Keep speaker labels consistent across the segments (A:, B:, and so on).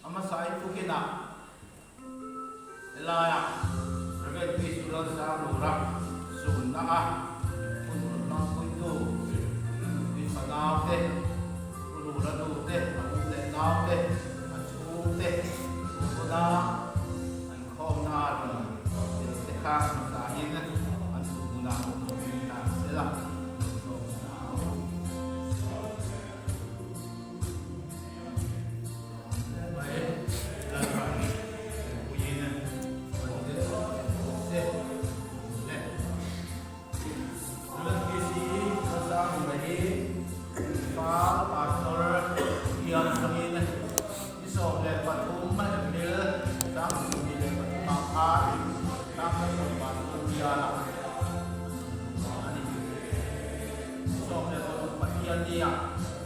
A: A hmasa in tukinah helaia Rev. P. Lalsanglura sunna a hun rawn hmangpuitu mi fanaute, Pu Lura nute, a u leh naute, a chhungte tun huna an khawmna rawn tel te kha hmasain an thuhmunah awm ta sela.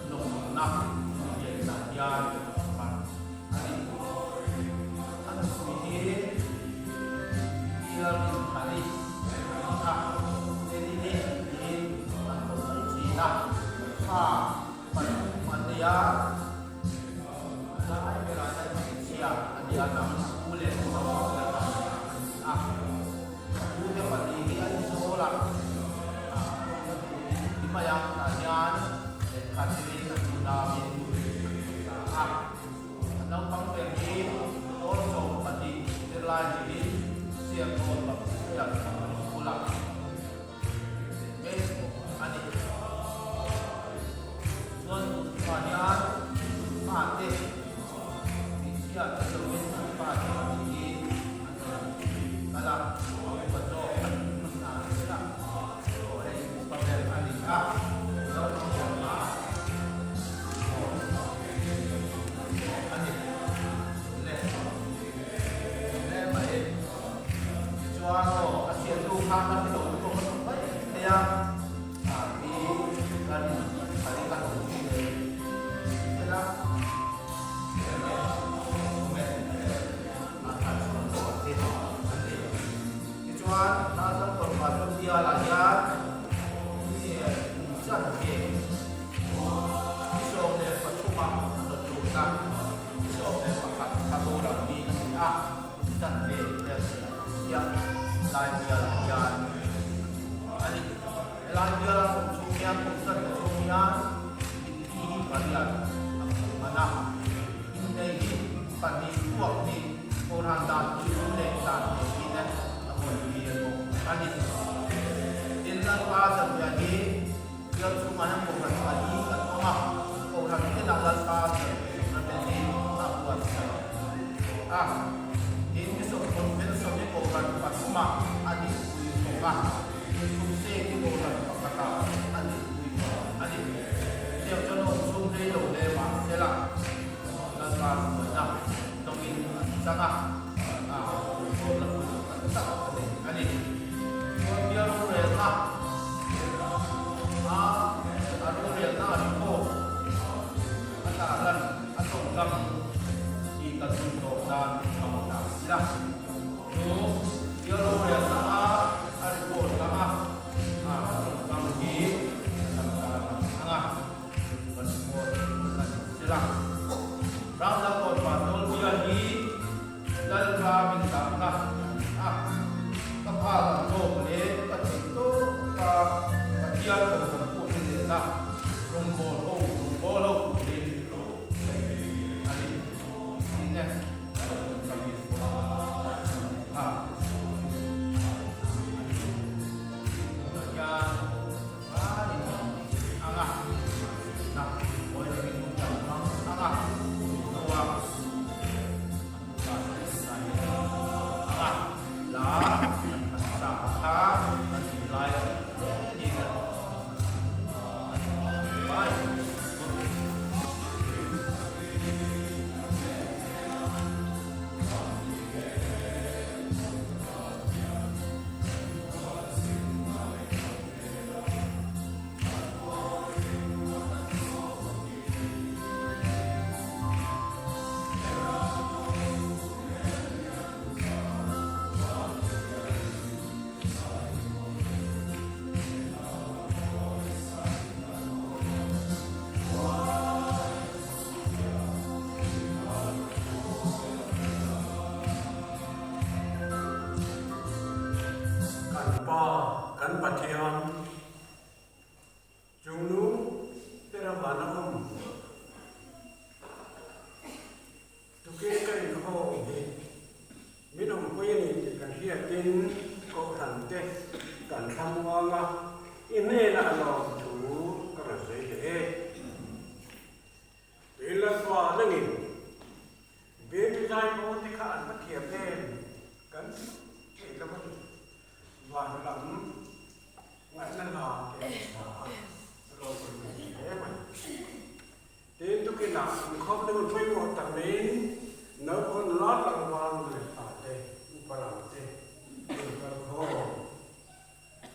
A: Lawmna inbiakna hian hman a ni. A nupui hi Bial Inthari a ni a, Tenini tiin an ko mai thin a, fa pathum an nei a, lai berah hian hmeichhia a ni a, dang u leh naupang ber an ni a. A ute pahnih hi Aizawlah a awmna turin ti mai a, tah hian lehkha zirin a tunauin an hmasa a. A naupang ber hi pawl 12 zirlai niin Sialkawt Baptist School-ah zir mek bawk a ni. Chuan tunah hian fate hmeichhia tel lovin an fate pahnih hi an rawn kal a, upa zawk an hmasa zel a, aw hei upa ber a ni a, naupang ber kha a ni le hle mai. Tichuan aw a thiannu kha ka hre lo lutuk a mai thei a. A ni. Helai biala awm chhung hian Kohhran te chhung hian mitthi hi pariat a hmuh hman a, innei hi pahnih tuak hi Kohhran dan pui leh dan nei hi te a hawn tir bawk a ni. Tin, Lalpa Zanriah hi bial chhungah hian Kohhran pali kan awm a, Kohhran tinah Lalpa Zanriah sawmna te hi a buatsaih a. Tin, Bishop Convention hi Kohhran pathumah a nihpui bawk a. Thumse hi boral pakhata a nihpui bawk a ni. Hetiang chuan awm chhung hlei lo hle mahsela Lalpa hruaina tawngin an chang a, a rawngbawlna hun tam tak a nei a ni. Chuan bia rorelna a a rorelna a report a tarlan a tawngkam hi kan hun tawp nan hmang ta ila. Chu bia rorelna a a report na a a tawngkam hi kan tarlang ang a, kan report a ni sela. Ramdangkawn Pastor bia hi Lalra min dahna a ni a, ka phal ang tawk leh ka theih tawk a Pathian kohhran pawh hi lehna rawngbawl ho rawngbawl ho turin a ni. Tin e.
B: Pathian chungnung ber a van a awm. Tukin ka inkhawm hi min awmpui a ni tih kan hriatin Kohhran te kan thlamuang a, i hnenah lawmthu ka rawn sawi leh e. Tui Lalpa nangin Baby zai pawl te kha an va thiam em kan ti thei lo a ni. Van lam ngaihna la te an sa a, ropui mai hle mai. Tin tukinah inkhawm te hun pawimawh tak niin naupang nula tlangval nu leh pa te, upa lam te hun kal khawm.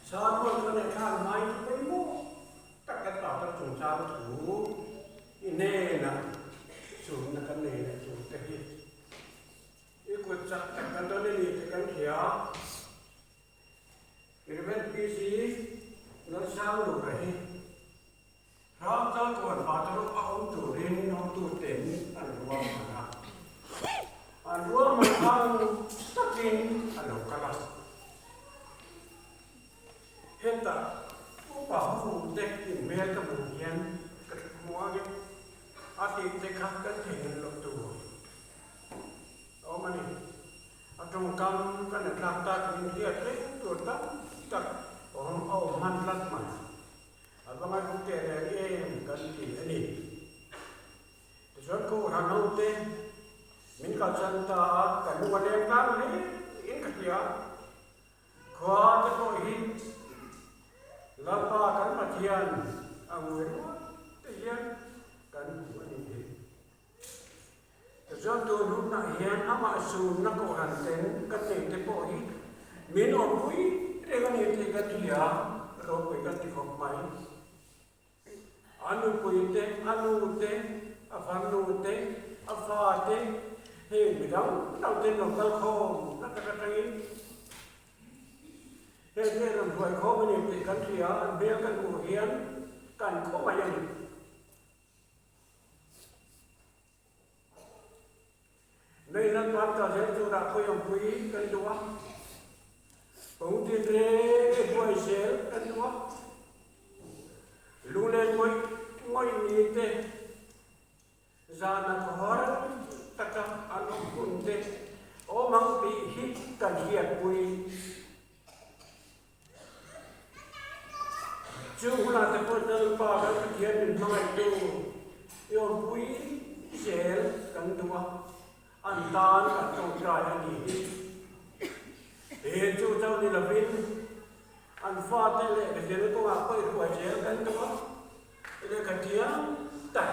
B: Sermon ka neih khan hmai chu pawimawh tak kan pastor chungchang thu i hnenah chhunna kan nei leh tur te hi i kut chak tak kan dawn a ni tih kan hria. Rev. PC Lalsanglura hi Ramchal kuan pastor a awm turin hotuten an ruahman a, an ruahman ang takin a lo kal a. Hetah upa ho te inhmel ka hmuh hian ka thla hmuak e, a tih te kha kan theihnghilh loh tur a awm a ni. A tawngkam kan la thlak tak min hriat reng tur tam tak awm a awm hman tlat mai. A va ngaihawm teh reng em kan ti a ni. Tichuan Kohhran hote min kalsan ta a, kan lung a leng tlang hle in ka hria. Khua te pawh hi Lalpa kan Pathian a ngui ruat te hian kan hmu a ni hi. Tichuan tun hunah hian amah sunna Kohhran ten kan nei te pawh hi min awmpui reng a ni tih ka hria, ropui ka ti khawp mai. A nupui te, a nu te, a farnu te, a fa te, heng mi dang dang ten lo kal khawm na tak atangin heng te rawn hruai khawm a ni tih kan hria, an hmel kan hmuh hian kan khawngaih a ni. Nei lam pan ta zel turah khawiawmpui kan duh a, kawng tin reng buai zel kan duh a, lunglen ngawih ngawih ni te, zana khawhar taka an awm hun te awm ang tih hi kan hriatpui. Chu hunah te pawh Lalpa kan Pathian min hmangaihtu i awmpui zel kan duh a, an tan kan tawngtai a ni hi. He chu chauh ni lovin an fate lehkha zirna kawngah pawh i hruai zel kan duh a, lehkha thiam tak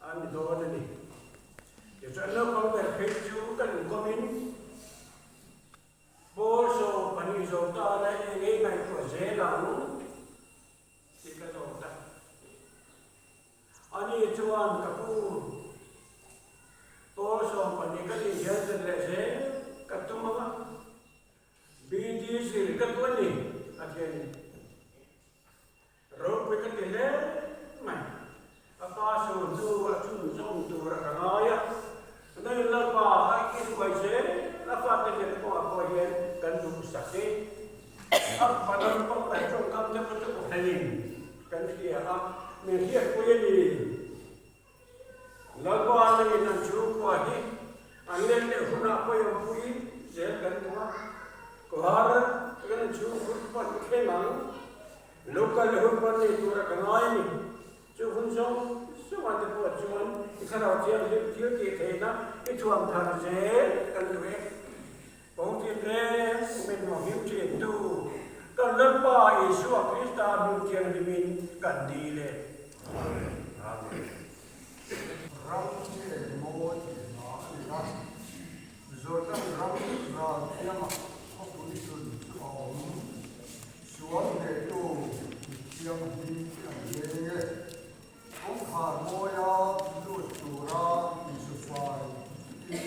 B: a ni dawn a ni. Tichuan naupang ber phei chu kan inkawmin, Paul saw pahnih zawh ta la eng nge ngaihtuah zel ang tih ka zawt a. Ani chuan ka pu, Paul saw pahnih ka tih hian zir leh zel ka tum ang a, BD zir ka duh a ni, a ti a ni. Ropui ka ti hle mai. A pa sawn chu a chhunzawm tur a ka ngai a. Nui Lalpa a i hruai zel a fate lian kawngah pawh hian kan duhsak i. A fa naupang kan tawngkam te pawh chu awhlenin kan hria a, min hriatpui a ni. Lalpa nangin an chhungkua hi an let leh hunah pawimawh zel kan duh a, Kohar kan chhungkhur pan thleng ang, local hun pan nei tura ka ngai a ni. Chu hun zawng zawngah te pawh chuan i thlarau thianghlim thil tih theihna i thuam thar zel kan duh e. Kawng tin reng min hmuhhim thin tu kan Lalpa Isua Krista hming thianghlimin kan dil e.
C: Amen. Ram hi eng mawi tih hna a ni a, Jordan ram ral kiangah khawpui hlun chu a awm. Sual hnehtu mi thianghlim te an leng e. Kawngkhar mawia lut tura insufai in.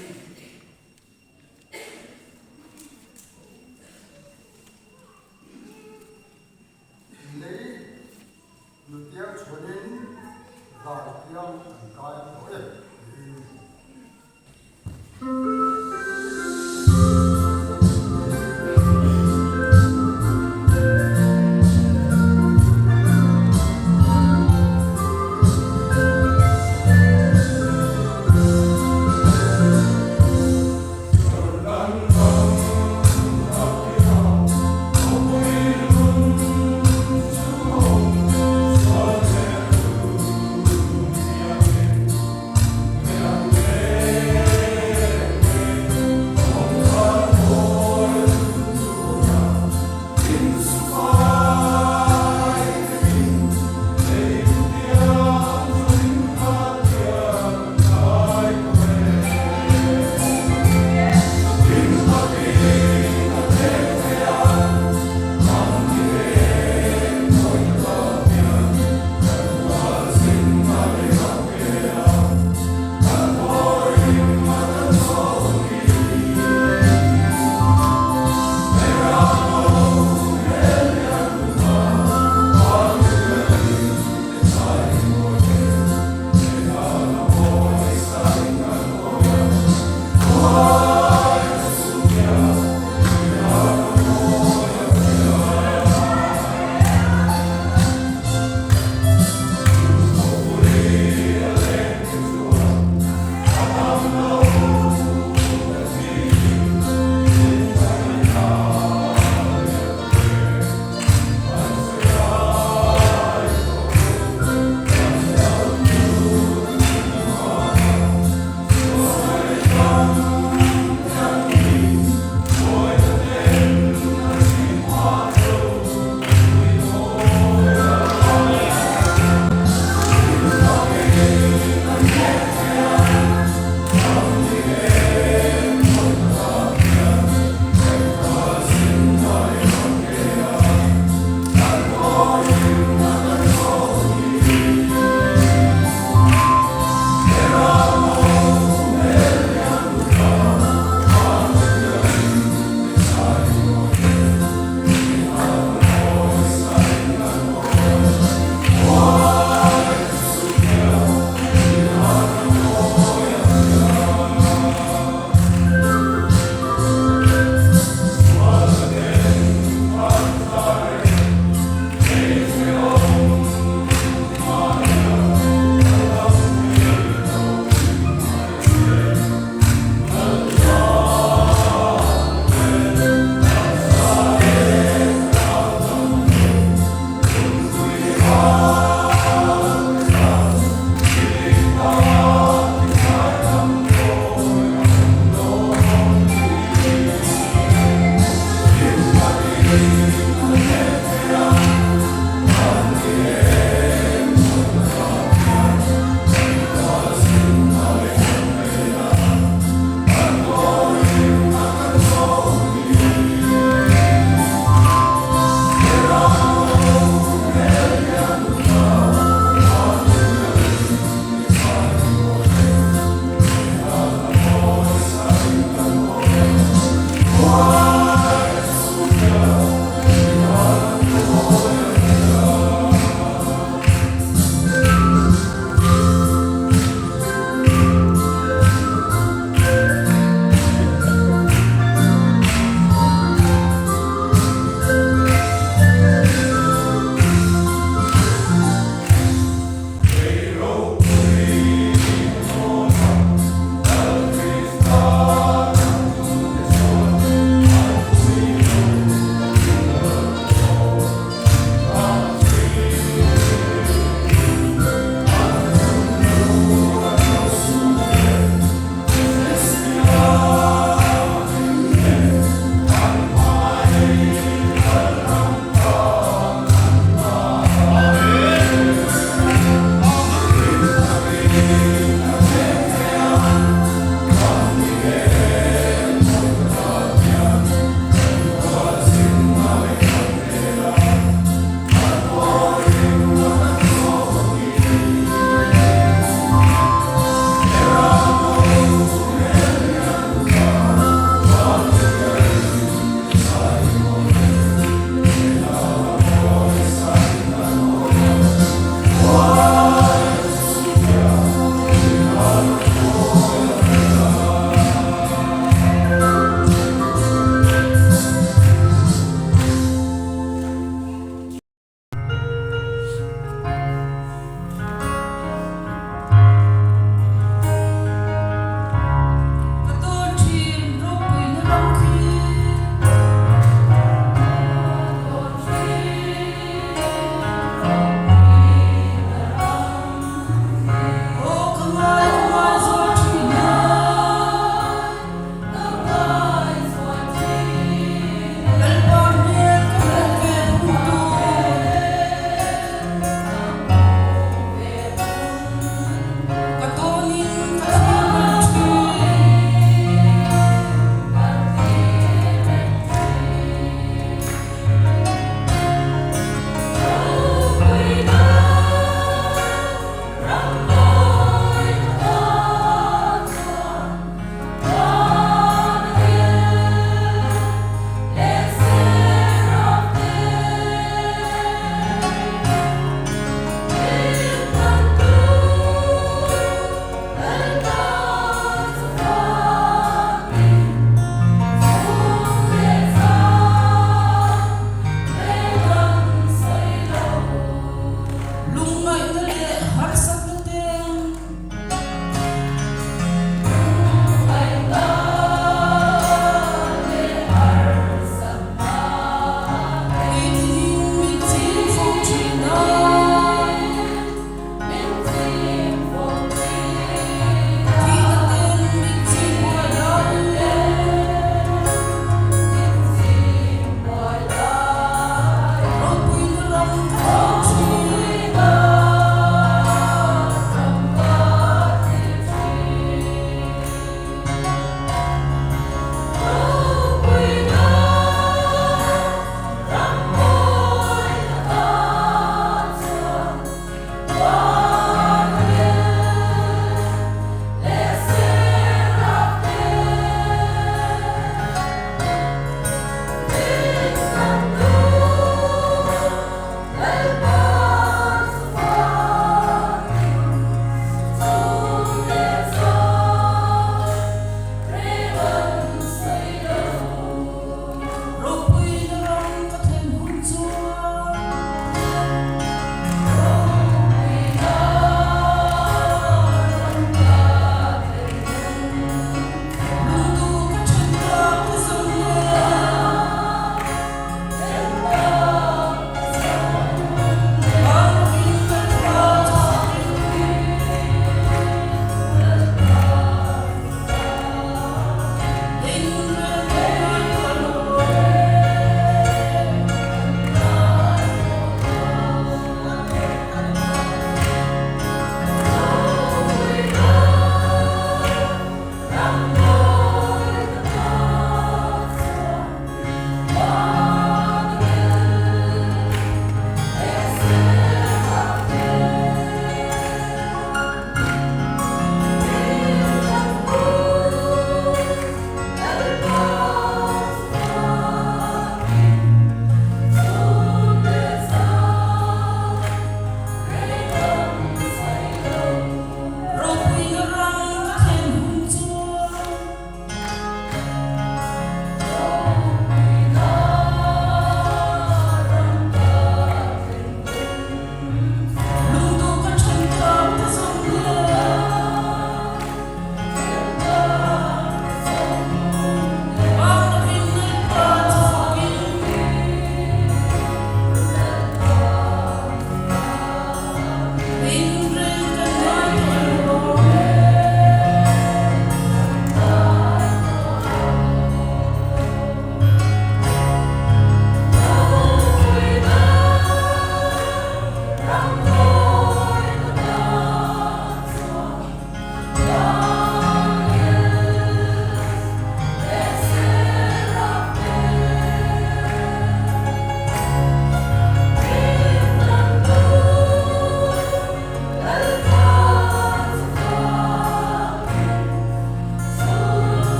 C: Lei nutiang chhuanin vantiang an kai tawh e tiin.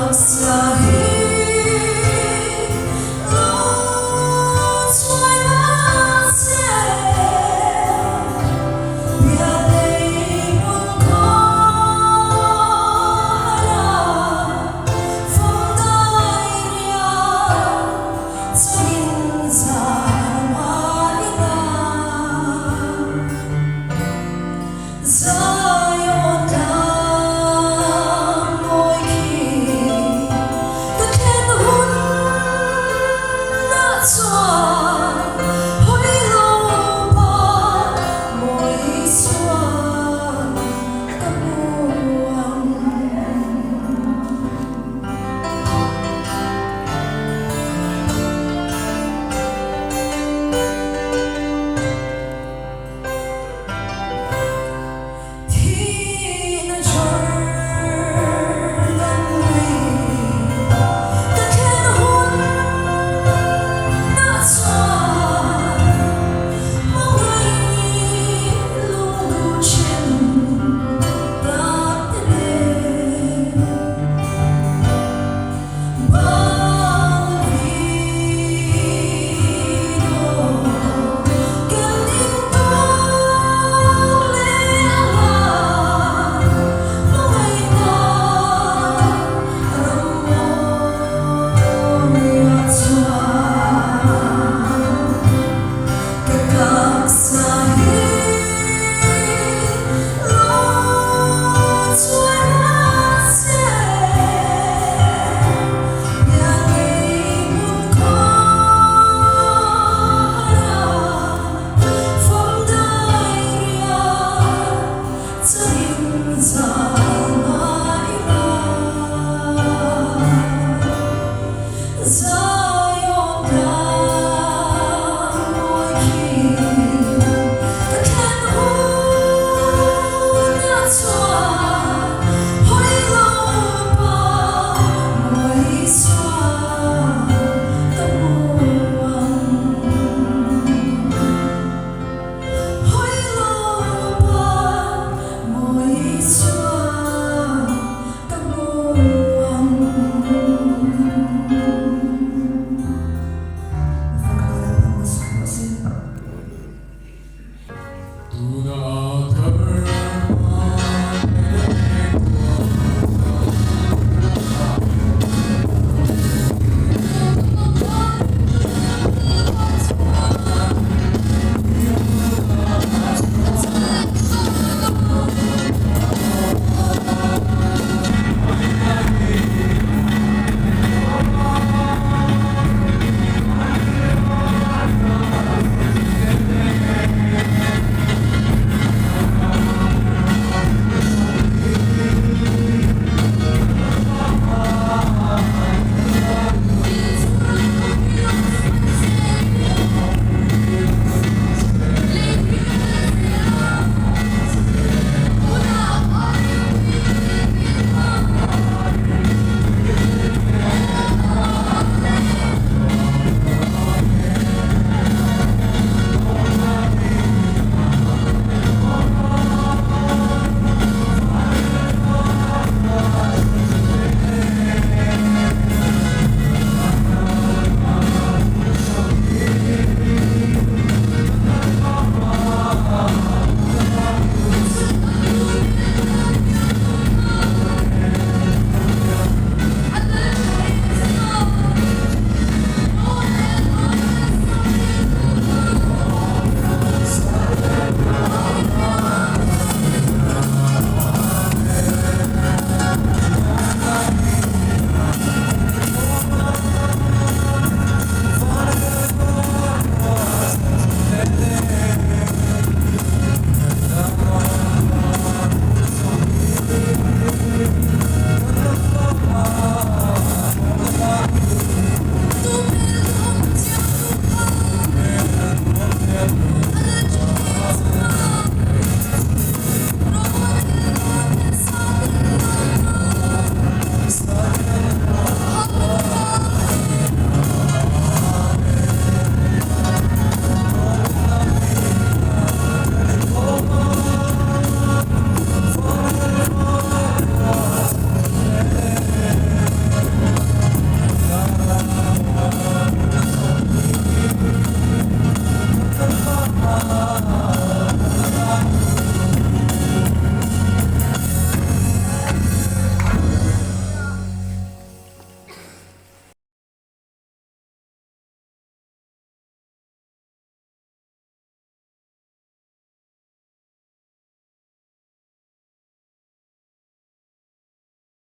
D: taksa.